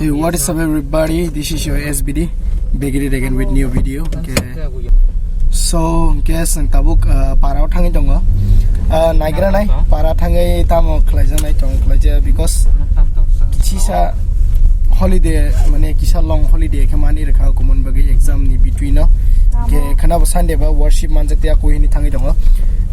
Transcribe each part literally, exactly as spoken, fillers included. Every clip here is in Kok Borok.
Hey, what is up everybody? This is your S B D, back again with new video. Okay. So, guys, ang tabuk, uh, parao thangwi tongo. Uh, naigra nai, para thangwi tamo khlaijak nai tong khlaijak because kisa holiday, mane kisa long holiday khe mani rwkha kumun bagwi exam ni between no. Ke khana bo Sunday ba worship manjak tiya koi hini thangwi tongo.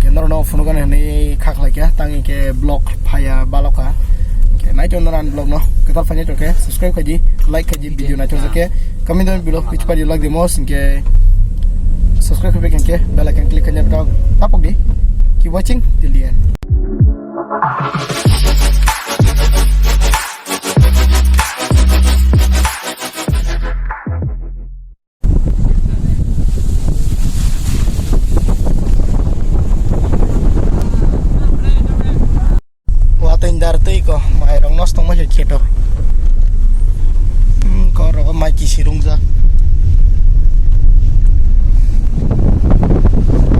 Ke norno phunukani hwnwi kha khlai kha, tangwi ke vlog phaya balokha. Ke nai tongo norani vlog no, kwtal phanya tongkhe subscribe khaji, like khaji, video nai tongjak khe. Kami don below which part you like the most, ke subscribe khabai khe bell icon click khaina tapok di. Keep watching till the end. Watui dar twi ko, mairok nosto wngma se kheto. Hmm, kok rogo mai kisi rungjak.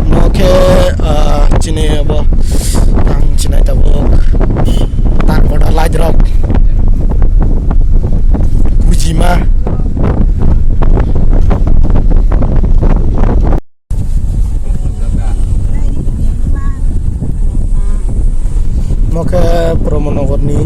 No khe, ah, chini abo tang chinai tabuk. Tarpor light rok. Bujima. Mo khe Brahmanogorni.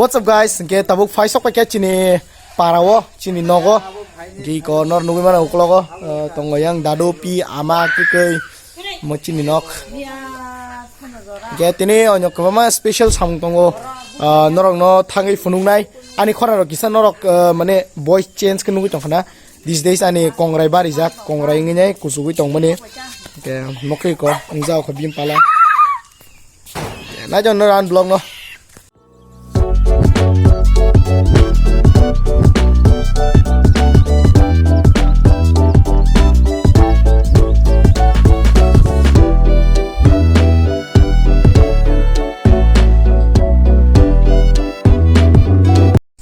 What's up guys? Hingke tabuk phai sok paikha chini parao, chini nogo. Hingke iko nor nugui mano ukologo, eh, tongo yang dadu, pi, ama, kwkwi, mo chini nok. Hingke tini onyo kwbangma special samung tongo, eh, norokno thangwi phunuknai. Ani khorarok kisa norok, eh, mane voice change khe nugui tongkha na. These days ani kongrai barijak, kongrai wngwi nai kuchugui tongmani. Hingke nokhe iko wngjao kho bini pala. Naijak no ran vlog no.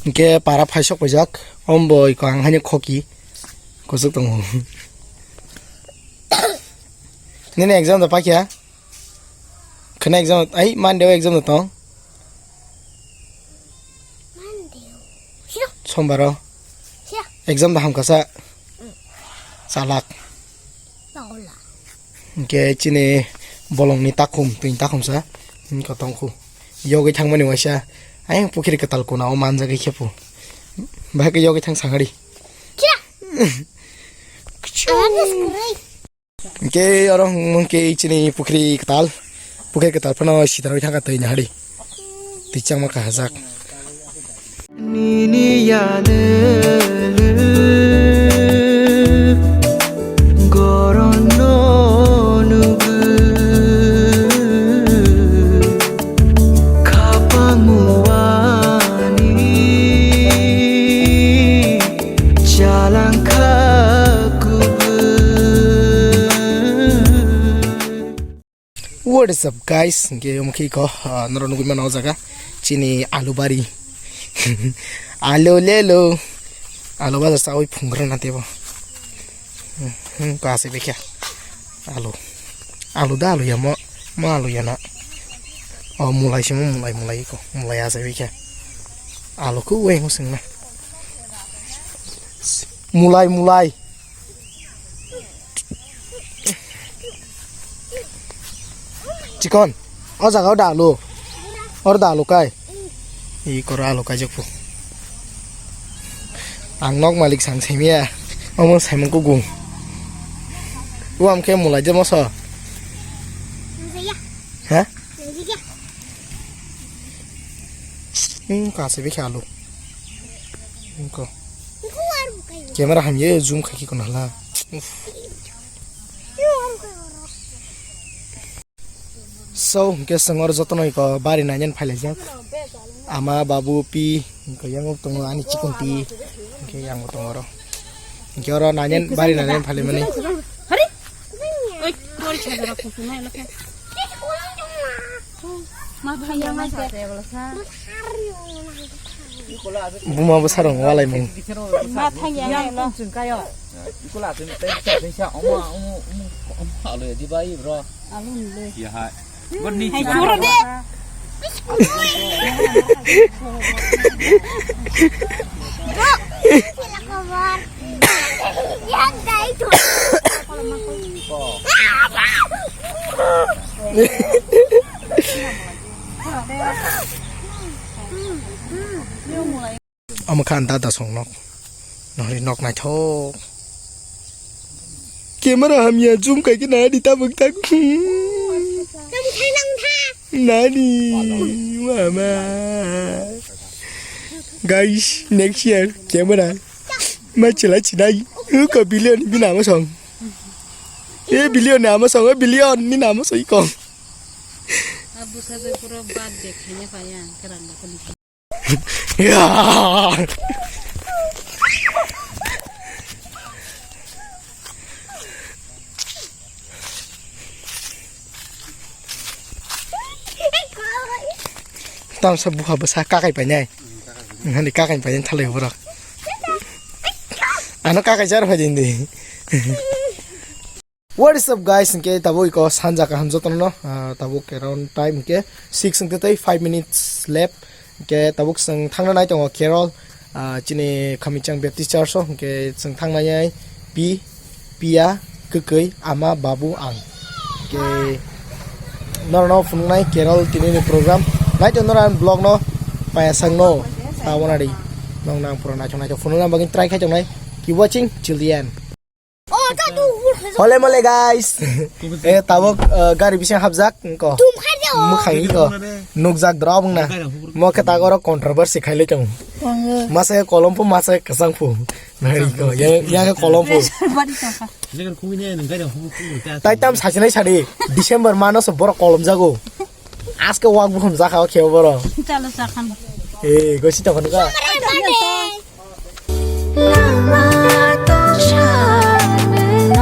Hingke para phaisok paijak, ombo iko ang haino khoki, kuchuk tongo. Nini exam da paikha? Khwna exam, ai, Monday o exam da tong? Monday o. Sino? Sombaro. Sino? Exam da hamkasa. Mm. Chalak. Pagola. Hingke chini bolongni takhum, twi takhum sa. Hingke tongkhu. Yogwi thangmani waisa. Ayang pukhiri kwtal kona o manjagwi khepu. Bahai khe yogwi thang sangari. Kya? Kchung. Awareness kwrwi. Hingke oro hwnkhe chini pukhiri kwtal, pukhiri kwtal phano sidarwi thangkha twi nahari, twi changma kahajak. Nini yanulu goron no nubu khapang muani. Chalangkha kubui. What is up guys? Hingke omo khe iko, ah, norok nugui mano o jaga chini alu bari. Alu lelo. Alu bajar chawi phungrana tebo. Hmm, hmm, kasi bekha. Alu. Alu da alu ya mo, mo alu ya na. O mulai simo mulai mulai ko. Mulai asa bekha. Alu ku weng sing na. Mulai mulai. Chikon, o jaga o da alu. Or da alu kai. I koro alu kai jokpo. Ang nok malik sang semiya. Omo saimung kugung. Uam ke mulai je moso. Ha? Hmm, kasi bekha alu. Ko. Camera hamye zoom khai ki kono hala. Uff. So, hwnkhe chwng oro jotono iko bari nainani phailaijak. Ama, babu, pi, hwnkhe yang tongo ani chikon pi. Hwnkhe yang tongo oro. Hwnkhe oro nainani bari nainani phailaimani. Buma bwsarok walaimung. Ma thang ya, no. Ikola tei tei tei sa omo omo omo omo alo ya di bai bro. Alo ni le. Ya hai. Bro ni hai choro de. Yang dai tu. Omo kha ang dada song nok. Nohri nok naithok. Camera hamya zoom kai khe nadi tabuk tak. Nadi mama. Guys, next year camera ma chila chinai. Ko billion ni nama song. E billion ni ama song, e billion ni nama song iko. Abu sa puro bad de khanya pa yang kerang da kuli. Ya. Tamsa buha bwsa kakai painai. Hani kakai painai thalai borok. Ano kakai jar phai din di. What is up guys, hwnkhe tabuk iko sanja kaham jotono, ah, tabuk around time hwnkhe six hwnkhe tei five minutes left, hwnkhe tabuk chwng thangna nai tongo Carol, ah, chini Khamichang Baptist Church o, hwnkhe chwng thangna nai pi, piya, kwkwi, ama, babu, ang. Hwnkhe norokno phunuknai Carol tinini program, nai tongo norok ani vlog no payasang no, ta wanadi nong nang pura naithok naithok phunukna bagwi try khai tongnai, keep watching till the end. Hole mole guys. Eh, tabuk, eh, gari bising hapjak, engko. Mwkhang iko. Nukjak drop wngna. Mo khe tago oro controversy khailai tongo. Masa kolom phu, masa kwchang phu. Nari ko, yang, yang kolom phu. Tai tam sachinai sadi. December mano se borok kolom jago. Aske wak bukhum jakha o kheo borok. Chalo sakhan. Eh, gosi tokhan ka. Lama tongsa nwng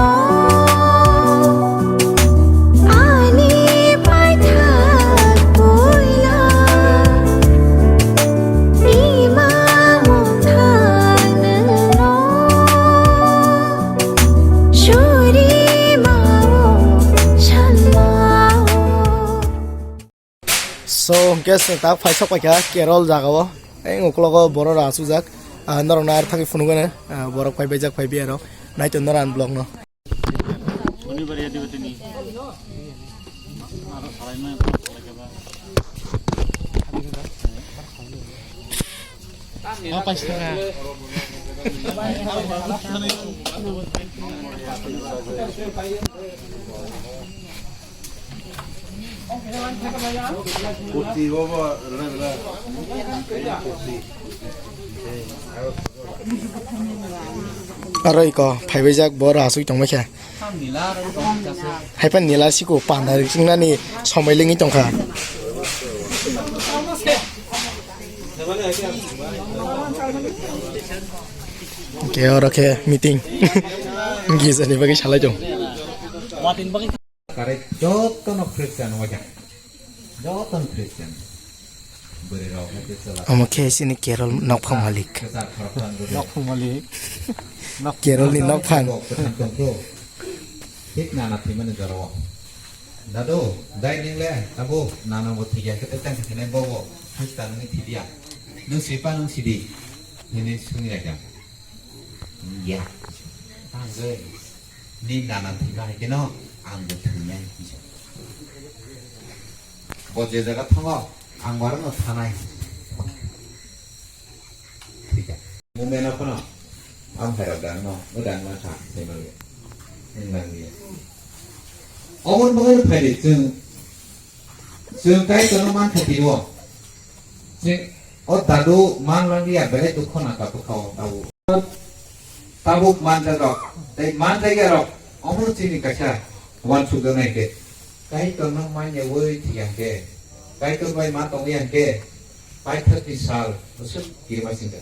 ani paithak puila ima mungthang nwng suri maro sanmao. So, hwnkhe chwng tak phai sok paikha Carol jagao. Ei, uklogo borok rw asukjak. Ah, norokno ar thangwi phunukgwno, ah, borok phai baijak phai biya rok. Naitok norok ani vlog no. Aro iko phaibaijak bo rw asuk tongbaikha. Haiphano nila siko panda rikchingnani somoi lengwi tongkha. Hwnkhe oro khe meeting. Gizani bagwi salai tong. Kare jotono Christian waja. Jotono Christian. Omo khe chini Kerol nokphang malik. Nokphang malik. Kerol ni nokphang. Thik nana thwimani jorao. Dadu, dai nwngle abo nana bo thwikya khe tei tang khe thinai bobo thik ta nwnwi thiliya. Nwng swipa nwng sidi hinwi swngya khe. Ya. Tangwi ni nana thwikha hai kheno ang bo thwinai hinwi sa. Bo je jaga thango ang barano thanai. Thwikha. Mumeno phano ang phairok dangno, o dangma kha, saimanliya. Nwng nangya. Omo bagwi phaidi chwng, chwng Kaitorno man kha twibo. Chwng o dadu man langliya, belai dukho nangkha bwkhao tabuk. Tabuk manjakrok tei manjakyarok omo chini kaisa uansukjaknai khe. Kaitorno man yaui thwikha khe, Kaitor bai ma tongwi ya khe, paithakni sal bwswk kirima singkha.